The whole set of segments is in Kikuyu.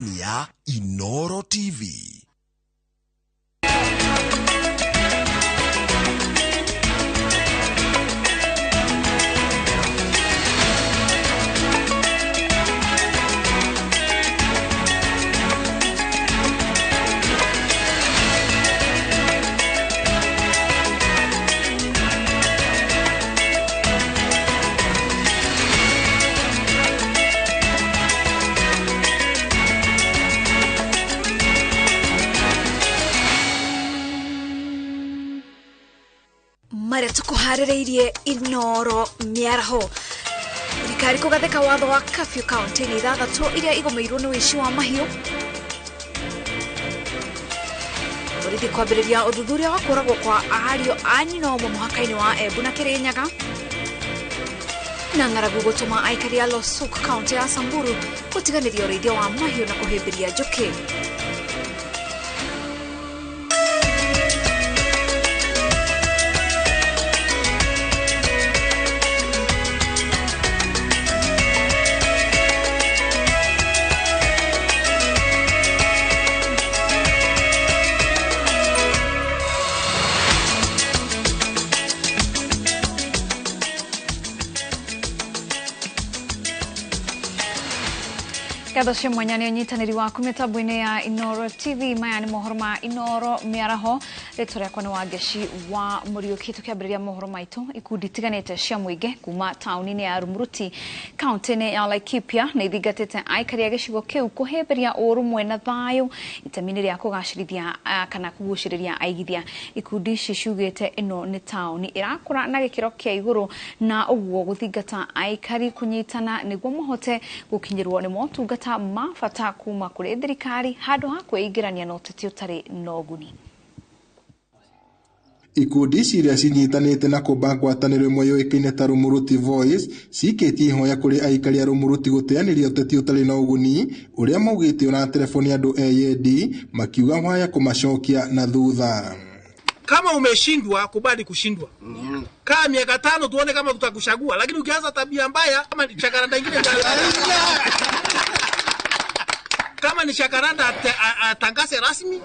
Ya Inoro TV. Marĩa tũkũharĩrĩirie Inoro mĩaraho. Thirikari kũgathĩka watho wa curfew kaunti-inĩ ithathatũ iria igũmĩirwo nĩ ũici wa mahiũ. Borithi kwambĩrĩria ũthuthuria wa kũragwo kwa ariũ a nyina ũmwe mũhaka-inĩ wa Embu na Kĩrĩnyaga. Na ng'aragu gũtũma aikari a Losuk kaunti ya Samburu gũtiganĩria ũrĩithia wa mahiũ na kũhĩmbĩria njũkĩ. Ngatho cia mwanya nĩ ũnyitanĩri waku mĩtambo-inĩ ya Inoro TV. Maya nĩ mohoro ma Inoro mĩaraho. Rĩtwa rĩakwa nĩ Wangeci wa Mũriũki. Tũkĩambĩrĩria mohoro maitũ, ikundi itiganĩte cia mũingĩ kuma taũni-inĩ ya Rumuruti kaunti-inĩ ya Laikipia nĩ ithingatĩte aikari a gĩcigo kĩu kũhĩmbĩria ũrũmwe na thayũ itemi-inĩ rĩa kũgacĩrithia kana kũgucĩrĩria aigithia. Ikundi ici ciugĩte ĩno nĩ taũni ĩrakũra na gĩkĩro kĩa igũrũ na ũguo gũthingata aikari kũnyitana nĩguo mahote gũkinyĩrwo nĩ motungata ma bata kuma kũrĩ thirikari handũ ha kwĩingĩrania na ũteti ũtarĩ na ũguni. Ikundi ici iria cinyitanĩte na kũmba ngwatanĩro ĩmwe yũĩkaine ta Rumuruti Voice cikĩtie ihoya kũrĩ aikari a Rumuruti gũteanĩria ũteti ũtarĩ na ũguni ũrĩa maugĩte ũraterebonia andũ eyendi makiuga waya kũmacokia na thutha. Kama umeshindwa kubali kushindwa. Kaa miaka 5 tuone kama tutakuchagua, lakini ukianza tabia mbaya kama chakaranda ingine kama ni chakaranda atangaze rasmi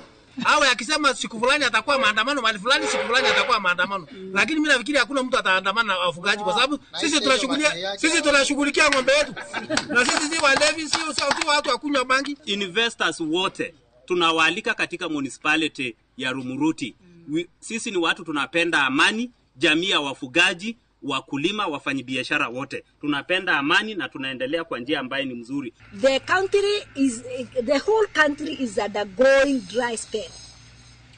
awe akisema siku fulani atakuwa maandamano mahali fulani, siku fulani atakuwa maandamano. Lakini mimi nafikiri hakuna mtu ataandamana na wafugaji kwa sababu sisi tunashughulikia ng'ombe yetu. Na sisi si walevi, si watu wa kunywa bangi. Investors wote tunawaalika katika municipality ya Rumuruti. Sisi ni watu tunapenda amani, jamii ya wafugaji, wakulima, wafanyibiashara wote. Tunapenda amani na tunaendelea kwa njia ambayo ni mzuri. The country is the whole country is undergoing dry spell.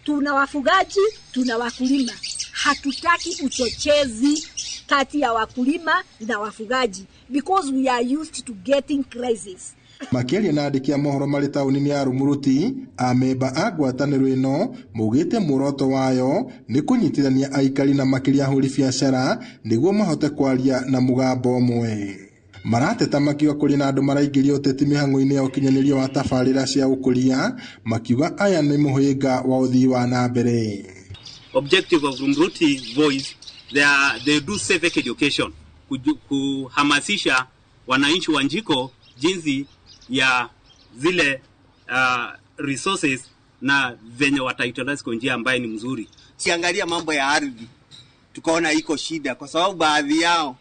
Tuna wafugaji, tuna wakulima. Hatutaki uchochezi kati ya wakulima na wafugaji because we are used to getting crisis. Makĩaria na andĩki a mohoro marĩ taũni-inĩ ya Rumuruti, amemba a ngwatanĩro ĩno maugĩte muoroto wayo nĩ kũnyitithania aikari na makĩria ahũri biacara nĩguo mahote kwaria na mũgambo ũmwe. Marateta makiuga kũrĩ na andũ maraingĩria ũteti mĩhang'o-inĩ ya ũkinyanĩria wa tabarĩra cia ũkũria, makiuga aya nĩ mũhĩnga wa ũthii wa na mbere. Objective of Rumuruti Voice, they do civic education, kuhamasisha wananchi wa Njiko jinsi ya zile resources na venye watautilize kwa njia ambayo ni mzuri. Siangalia mambo ya ardhi, tukaona iko shida kwa sababu baadhi yao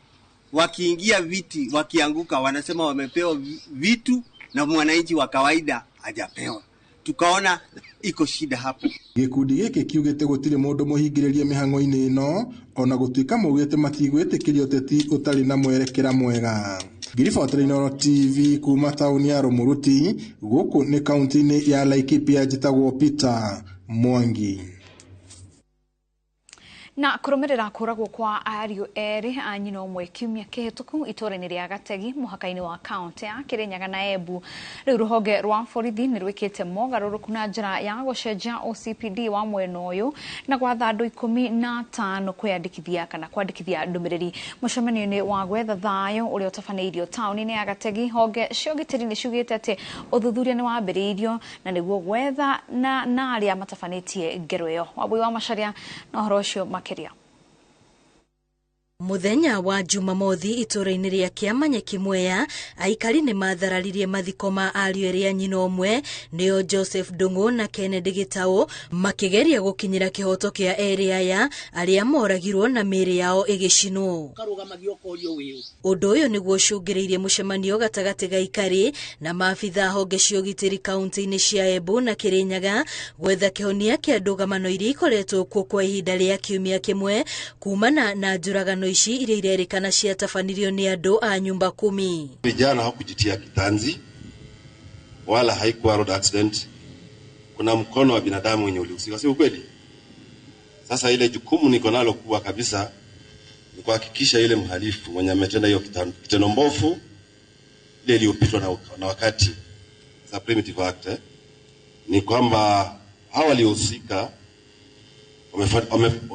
wakiingia viti wakianguka wanasema wamepewa vitu na mwananchi wa kawaida hajapewa. Tukaona iko shida hapo. Gĩkundi gĩkĩ kiugĩte gũtirĩ mũndũ mũhingĩrĩrie mĩhang'o-inĩ ĩno ona gũtuĩka maugĩte matigwĩtĩkĩria ũteti ũtarĩ na mwerekera mwega. Ngiribotera Inoro TV kuma taũni ya Rumuruti gũkũ nĩ kaunti-inĩ ya Laikipia, njĩtagwo Peter Mwangi. Na kũrũmĩrĩra kũragwo kwa ariũ erĩ a nyina ũmwe kiumia kĩhĩtũku itũũra-inĩ rĩa Gategi mũhaka-inĩ wa kaunti ya Kĩrĩnyaga na Embu, rĩu rũhonge rwa borithi nĩ rwĩkĩte mogarũrũku na njĩra ya gũcenjia OCPD wa mwena ũyũ na gwatha andũ 15 kwĩyandĩkithia kana kwandĩkithia ndũmĩrĩri mũcemanio-inĩ wa gwetha thayũ ũrĩa ũtabanĩirio taũni-inĩ ya Gategi. Honge cia ũgitĩri nĩ ciugĩte atĩ ũthuthuria nĩ wambĩrĩirio na nĩguo gwetha na arĩa matabanĩtie ngero ĩyo. Wambui wa Macharia na ũhoro ũcio makĩria. Muthenya wa Jumamothi itũũra-inĩ rĩa Kĩamanyeki Mwea, aikari nĩ mathararirie mathiko ma ariũ erĩ a nyina ũmwe nĩo Joseph Ndung'u na Kennedy Gĩtaũ, makĩgeria gũkinyĩra kĩhoto kĩa erĩ aya arĩa moragirwo na mĩĩrĩ yao ĩgĩcinwo. Ũndũ ũyũ nĩguo ũcũngĩrĩirie mũcemanio gatagatĩ ga aikari na maabithaa honge cia ũgitĩri kaunti-inĩ cia Embu na Kĩrĩnyaga gwetha kĩhonia kĩa ndũgamano iria ikoretwo kuo kwa ihinda rĩa kiumia kĩmwe kumana na njũragano ici iria irerĩkana ciatabanirio nĩ andũ a nyumba kumi. Vijana hawakujitia kitanzi wala haikuwa road accident. Kuna mkono wa binadamu wenye ulihusika, si ukweli? Sasa ile jukumu niko nalo kubwa kabisa ni kuhakikisha ile mhalifu mwenye ametenda hiyo kitendo mbovu ile iliyopitwa na wakati za primitive act, ni kwamba hawa waliohusika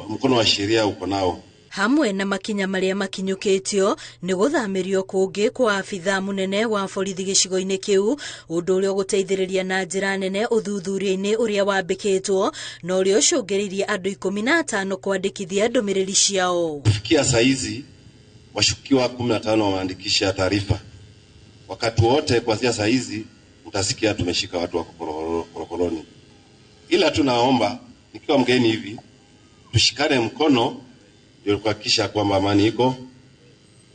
mkono wa sheria uko nao. Hamwe na makinya maria makinyukitio ni guthamirio kungi kwa abithaa munene wa borithi gicigo-ini kiu, undu uria uguteithiriria na njira nene uthuthuria-ini uria wambikitwo na uria ucungiririe andu 15 kwandikithia ndumiriri ciao. Kufikia saizi washukiwa 15 wameandikisha taarifa. Wakati wote kuanzia saizi mtasikia tumeshika watu wa korokoroni. Ila tunaomba nikiwa mgeni hivi tushikane mkono ndio kuhakikisha kwamba amani iko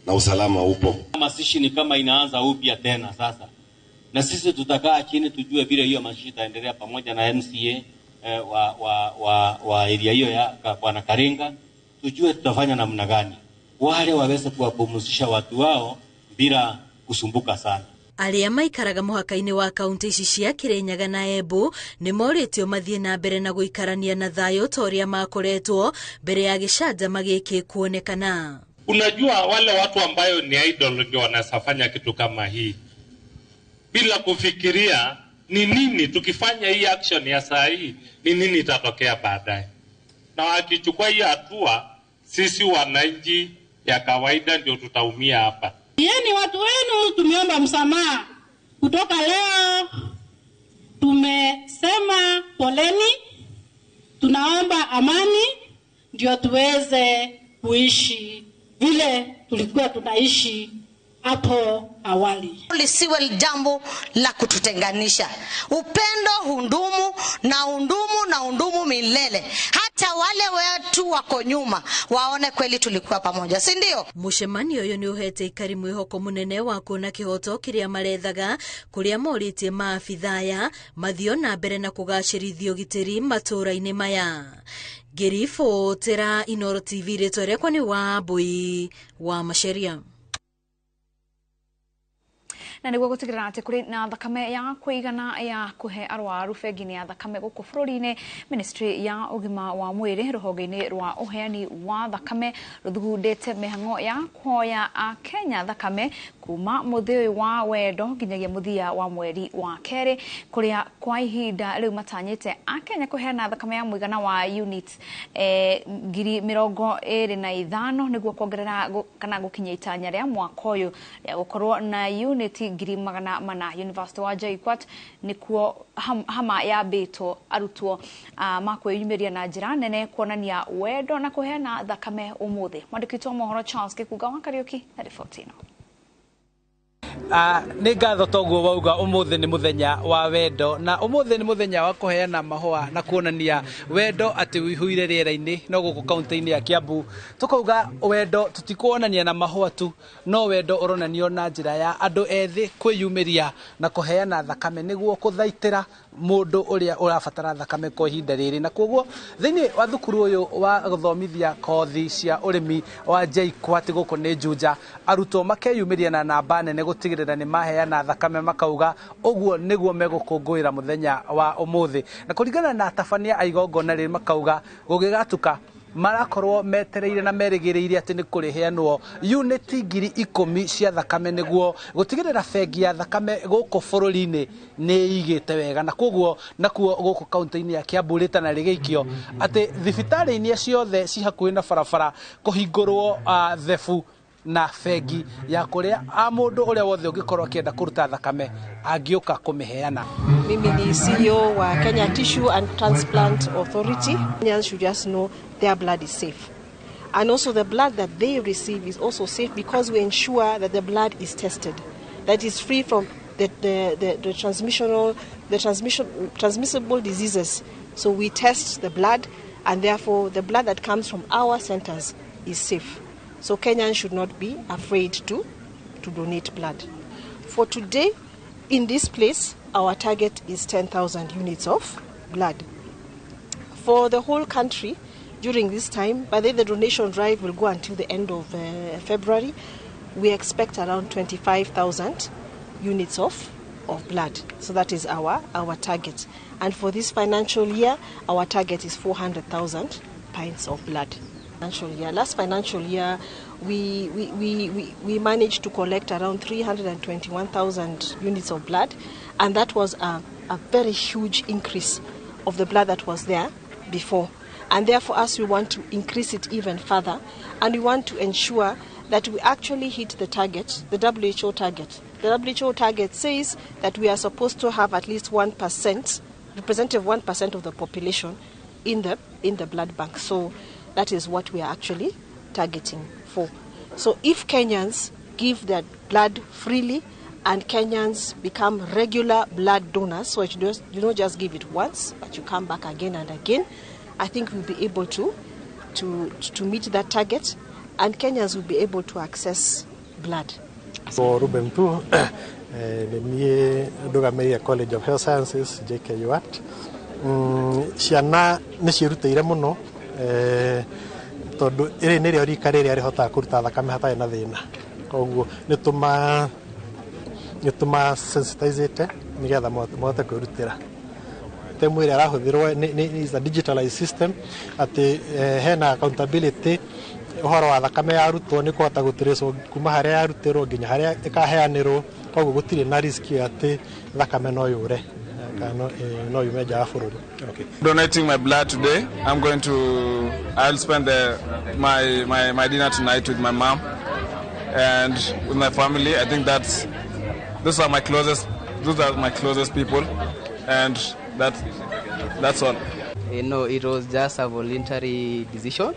na usalama upo. Mazishi ni kama inaanza upya tena sasa. Na sisi tutakaa chini tujue vile hiyo mazishi itaendelea pamoja na MCA wa area hiyo ya Bwana Karinga, tujue tutafanya namna gani wale waweze kuwapumzisha watu wao bila kusumbuka sana. Arĩa maikaraga mũhaka-inĩ wa kaunti ici cia Kĩrĩnyaga na Embu nĩ morĩtio mathiĩ na mbere na gũikarania na thayũ ta ũrĩa makoretwo mbere ya gĩcanjama gĩkĩ kuonekana. Unajua wale watu ambayo ni idol ndio wanasafanya kitu kama hii bila kufikiria ni nini tukifanya hii action ya saa hii ni nini itatokea baadaye. Na wakichukua hii hatua, sisi wananchi ya kawaida ndio tutaumia hapa. Yeni watu wenu tumeomba msamaha. Kutoka leo tumesema poleni, tunaomba amani ndio tuweze kuishi vile tulikuwa tunaishi hapo awali. Lisiwe jambo la kututenganisha. Upendo hundumu na hundumu na hundumu milele. Hata wale wetu wako nyuma waone kweli tulikuwa pamoja, si ndio? Mucemanio uyu ni uhete ikari mwihoko munene wa kuona kihoto kiria marethaga kuria moritie maabithaa mathio na mbere na kugacirithio gitiri matura-ini maya. Ngiribotera Inooro TV, ritwa riakwa ni Wambui wa Macharia. Na niguo gutigirira ati kuri na thakame ya kuigana ya kuhe arwaru bengi-ini ya thakame guku bururi-ini, ministry ya ugima wa mwiri ruhonge-ini rwa uheani wa thakame ruthugundite mihango ya kuhoya a Kenya thakame kuma muthi uyu wa wendo nginyagia muthia wa mweri wa keri, kuria kwa ihinda riu matanyite a Kenya kuheana thakame ya muigana wa units 25,000 niguo kuongerera kana gukinyia itanya ria mwaka uyu ria gukorwo na unit 400. University wa JKUAT nikuo hama yambĩtwo arutwo makwĩyumĩria na njĩra nene kuonania wendo na kũheana thakame ũmũthĩ. Mwandĩki witũ wa mohoro Charles Gĩkunga wa Kariũki na riboti ĩno. Nĩ ngatho toguo wauga ũmũthĩ nĩ mũthenya wa wendo, na ũmũthĩ nĩ mũthenya wa kũheana mahũa na kuonania wendo atĩ ũihũire rĩera-inĩ. No gũkũ kaunti-inĩ ya Kiambu tũkauga wendo tũtikuonania na mahũa tu, no wendo ũronanio na njĩra ya andũ ethĩ kwĩyumĩria na kũheana thakame nĩguo kũthaitĩra mũndũ ũrĩa ũrabatara thakame kwa ihinda rĩrĩ. Na koguo thĩinĩ wa thukuru ũyũ wa gũthomithia kothi cia ũrĩmi wa JKUAT gũkũ nĩ Juja, arutwo makeyumĩria na namba nene gũtigĩrĩra nĩ maheana thakame, makauga ũguo nĩguo megũkũngũĩra mũthenya wa ũmũthĩ. Na kũringana na atabania a igongona rĩrĩ, makauga gũgĩgatuka marakorwo metereire na merĩgĩrĩire atĩ nĩ kũrĩheanwo unit 10,000 cia thakame nĩguo gũtigĩrĩra bengi ya thakame gũkũ bũrũri-inĩ nĩ ĩigĩte wega. Na koguo nakuo gũkũ kaunti-inĩ ya Kiambu rĩtana rĩgĩikio atĩ thibitarĩ-inĩ ciothe ci hakuhĩ na barabara kũhingũrwo thebu na bengi ya kuria a mundu uria wothe ungikorwo akienda kuruta thakame angiuka kumiheana. Mimi ni CEO wa Kenya Tissue and Transplant Authority. Kenyans should just know their blood is safe. And also the blood that they receive is also safe because we ensure that the blood is tested, that is free from the transmissible diseases. So we test the blood, and therefore the blood that comes from our centers is safe. So Kenyans should not be afraid to donate blood. For today, in this place, our target is 10,000 units of blood. For the whole country, during this time, by the donation drive will go until the end of February, we expect around 25,000 units of blood. So that is our target. And for this financial year, our target is 400,000 pints of blood. Last financial year, we managed to collect around 321,000 units of blood, and that was a very huge increase of the blood that was there before. And therefore, us, we want to increase it even further, and we want to ensure that we actually hit the target, the WHO target. The WHO target says that we are supposed to have at least 1%, representative 1% of the population in the blood bank. So that is what we are actually targeting for. So if Kenyans give their blood freely and Kenyans become regular blood donors, so you don't just give it once, but you come back again and again, I think we'll be able to meet that target, and Kenyans will be able to access blood. So Ruben Tu, niĩ ndũgamĩrĩire College of Health Sciences JKUAT. Ciana nĩ ciĩrutĩire mũno, tondũ ĩrĩ nĩrĩo rika rĩrĩa rĩhotaga kũruta thakame hatarĩ na thĩna. Koguo nĩ tũma sensitizĩte nĩgetha mahote kwĩrutĩra. System ĩrĩa ĩrahũthĩrwo nĩ is a digitalized system, atĩ hena accountability ũhoro wa thakame yarutwo nĩ kũhota gũtĩrĩcwo kuma harĩa yarutirwo nginya harĩa ĩkaheanĩrwo, koguo gũtirĩ na risk atĩ thakame no yũre kana no yume nja wa bũrũri. Okay. Donating my blood today, I'll spend my dinner tonight with my mom and with my family. I think those are my closest people, and that's all. You know, it was just a voluntary decision.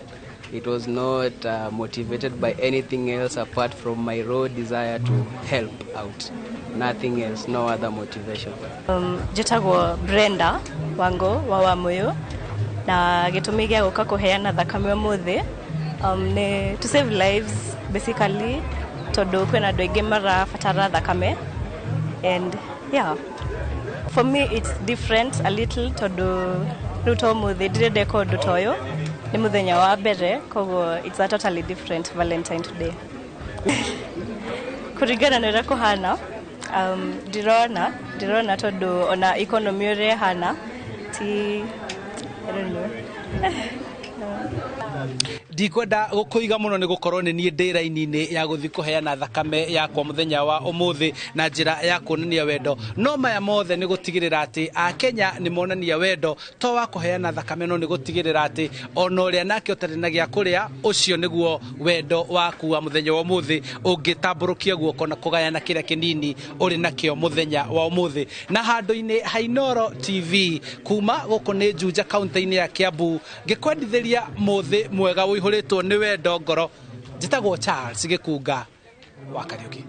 It was not motivated by anything else apart from my raw desire to help out. Nothing else, no other motivation. Njĩtagwo Brenda Wango wa Wamuyu, na gĩtũmi gĩa gũka kũheana thakame ũmũthĩ nĩ to save lives basically, tondũ kwĩna andũ aingĩ marabatara thakame, and yeah, for me it's different a little tondũ rĩu to ũmũthĩ ndirĩ ndeka ũndũ ta ũyũ, nĩ mũthenya wa mbere, koguo it's a totally different Valentine today. Kũringana na ũrĩa kũhana, ndirona tondũ ona economy ũrĩa ĩhana ti, I don't know. Ndikwenda gũkũiga mũno nĩ gũkorwo nĩ niĩ ndĩ raini-inĩ ya gũthiĩ kũheana thakame yakwa mũthenya wa ũmũthĩ na njĩra ya kuonania wendo. No maya mothe nĩ gũtigĩrĩra atĩ Akenya nĩ monania wendo to wa kũheana thakame, no nĩ gũtigĩrĩra atĩ ona ũrĩa nake ũtarĩ na gĩa kũrĩa, ũcio nĩguo wendo waku wa mũthenya wa ũmũthĩ ũngĩtambũrũkia guoko na kũgayana kĩrĩa kĩnini ũrĩ nakĩo mũthenya wa ũmũthĩ. Na handũ-inĩ ha Inooro TV kuma gũkũ nĩ Juja kaunti-inĩ ya Kiambu, ngĩkwendithĩria mũthĩ mwega ũihũrĩtwo nĩ wendo ngoro. Njĩtagwo Charles Gĩkunga wa Kariũki.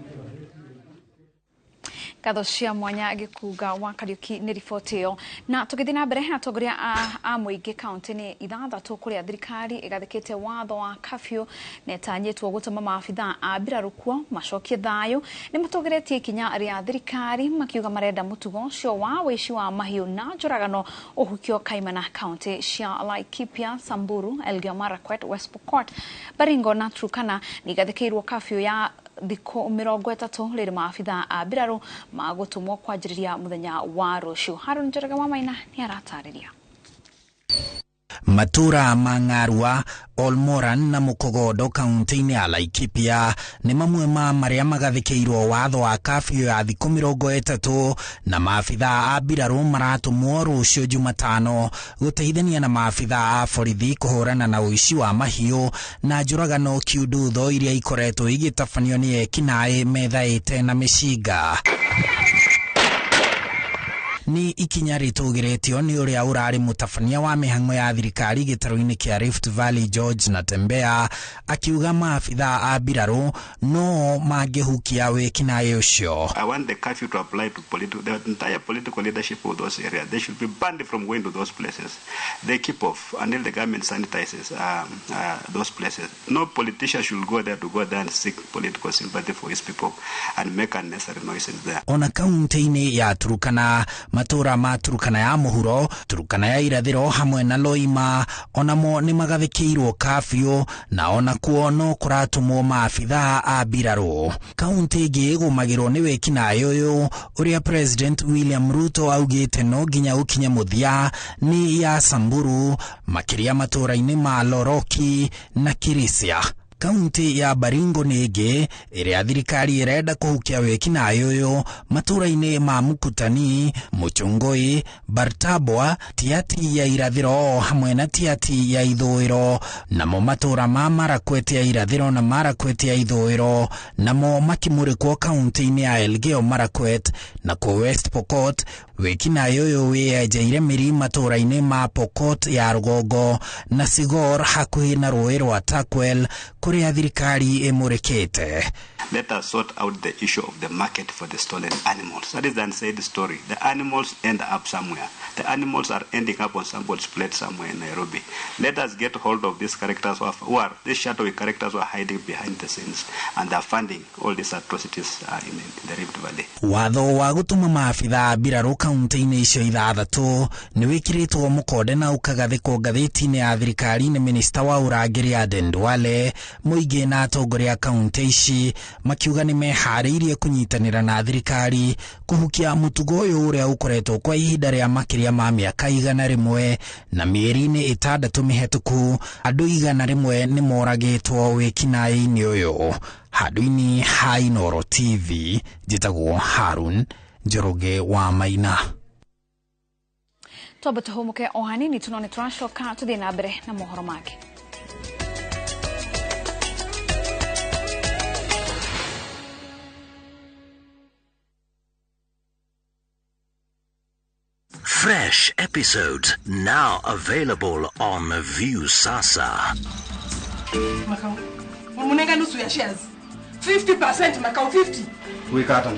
Ngatho cia mwanya Gĩkunga wa Kariũki nĩ riboti ĩyo. Na tũgĩthiĩ na mbere, atongoria a mũingĩ kaunti-inĩ 6 kũrĩa thirikari ĩgathĩkĩte watho wa curfew na ĩtanyĩtwo gũtũma maabithaa a mbirarũ kuo macokie thayũ, nĩ matũgĩrĩtie ikinya rĩa thirikari makiuga marenda mũtugo ũcio wa wĩici wa mahiũ na njũragano ũhukio kaimana kaunti cia Laikipia, Samburu, Elgeyo Marakwet, West Pokot, Baringo na Turkana nĩ igathĩkĩirwo curfew ya thikũ 30 rĩrĩ maabithaa a mbirarũ magũtũmwo kwanjĩrĩria mũthenya wa rũciũ. Harũn Njoroge wa Maina nĩ aratarĩria. Matura ma Ng'arua, Olmoran na Mukogodo kaunti-inĩ ya Laikipia nĩ mamwe ma marĩa magathĩkĩirwo watho wa curfew ya thikũ 30 na maabithaa a mbirarũ maratũmwo rũciũ Jumatano gũteithania na maabithaa a borithi kũhũrana na ũici wa mahiũ na njũragano kiundutho iria ikoretwo igĩtabanio nĩ ekinaĩ methaĩte na mĩcinga. Nĩ ikinya rĩtũgĩrĩtio nĩ ũrĩa ũrarĩ mũtabania wa mĩhang'o ya thirikari gĩtarũ-inĩ kĩa Rift Valley George Natembeya, akiuga maabithaa a mbirarũ no mangĩhukia wĩkinaĩ ũcio. I want the curfew to apply to the entire political leadership of those areas. They should be banned from going to those places. They keep off until the government sanitizes those places. No politician should go there to go there and seek political sympathy for his people and make unnecessary noises there. Ona kaunti-inĩ ya Turukana, matũra ma Turukana ya mũhuro, Turukana ya irathĩro hamwe na Loima onamo nĩ magathĩkĩirwo kafyu, na onakuo no kũratũmwo maabithaa a mbirarũ. Kaunti ĩngĩ ĩgũmagĩrwo nĩ wĩkinaĩ ũyũ ũrĩa President William Ruto augĩte no nginya ũkinye mũthia nĩ ya Samburu, makĩria matũra-inĩ ma Loroki na Kirisia. Kaunti ya Baringo nĩ ĩngĩ ĩrĩa thirikari ĩrenda kũhukia wĩkinaĩ ũyũ matũra-inĩ ma Mukutani, Muchungoi, Bartabwa, Tiati ya irathĩro hamwe na Tiati ya ithũĩro, namo matũra ma Marakwet ya irathĩro na Marakwet ya ithũĩro namo makĩmũrĩkwo kaunti-inĩ ya Elgeyo Marakwet. Na kuo West Pokot wĩkinaĩ ũyũ wĩyenjeire mĩri matũra-inĩ ma Pokot ya rũgongo na Sigor hakuhĩ na rũĩ rwa Turkwel kũrĩa thirikari ĩmũrĩkĩte. Let us sort out the issue of the market for the stolen animals. That is the unsaid story. The animals end up somewhere. The animals are ending up on somebody's plate somewhere in Nairobi. Let us get hold of these characters who are these shadowy characters who are hiding behind the scenes and are funding all these atrocities in the Rift Valley. Watho wa gũtũma maabithaa mbirarũ kaunti-inĩ icio ithathatũ nĩ wĩkĩrĩtwo mũkonde na ũkagathĩkwo ngathĩti-inĩ ya thirikari nĩ minista wa ũrangĩri Aden Duale. Mũingĩ na atongoria a kaunti ici makiuga nĩ meharĩirie kũnyitanĩra na thirikari kũhukia mũtugo ũyũ ũrĩa ũkoretwo kwa ihinda rĩa makĩria ma mĩaka 100 na mĩeri-inĩ 6 mĩhetũku andũ 101 nĩ moragĩtwo wĩkinaĩ-inĩ ũyũ. Handũ-inĩ ha Inooro TV, njĩtagwo Harun Njoroge wa Maina. Twamba tũhũmũke o hanini tunone tũracoka tũthiĩ na mbere na mohoro make. Fresh episodes now available on Viusasa. Makau, umunenga nusu ya shares. 50% Makau, 50. Weka hata